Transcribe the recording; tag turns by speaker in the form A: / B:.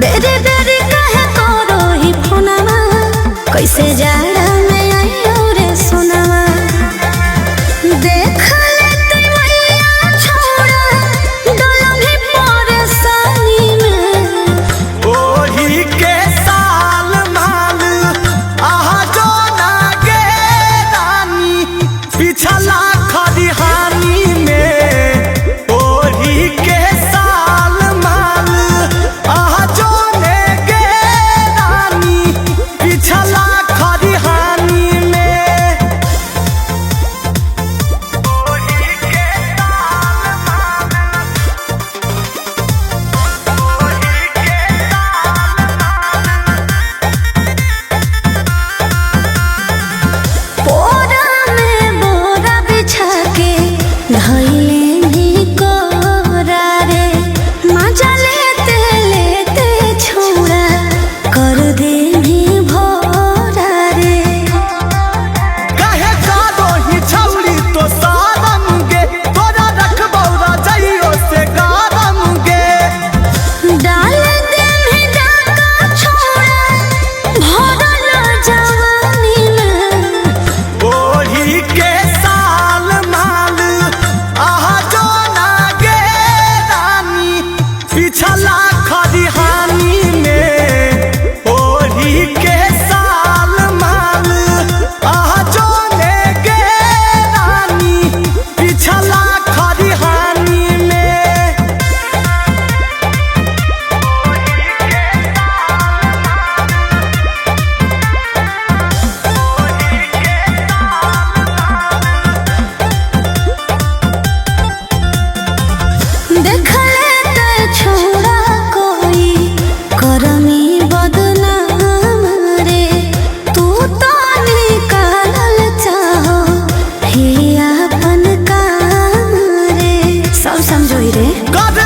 A: बेरे बेरे कहे करो ही फोनवा, कैसे जाड़ा में आइयो रे सोनावा। देख ले तू मैया छोड़ा डोलम ही परेशानी में।
B: ओही के साल माल आहा जो ना गे रानी पिछला खरिहानी में। ओही के साल माल आहा जो ने गे रानी पिछला खरिहानी में। ओही के साल माल, ओही के साल माल।
A: बोरा में बोरा बिछा के धइले निकोरा रे, मजा लेते लेते छोड़ा कर दे भी भोरा रे।
B: काहे कादो ही छौरी तो सारम गे, तोरा रखबौ रजइयो से गारम गे।
A: डाल दे भी डाका छोड़ा भरल जवानी में।
B: ओही के साल माल आहा जो ना गे रानी पिछला खरिहानी में। ओही के साल माल आहा जो ने गे रानी पिछला खरिहानी में।
A: देख ले छोड़ा कोई करमी बदनाम रे, तू तो निकालल चाहो हे अपन काम रे। सब समझोई रे।
B: कर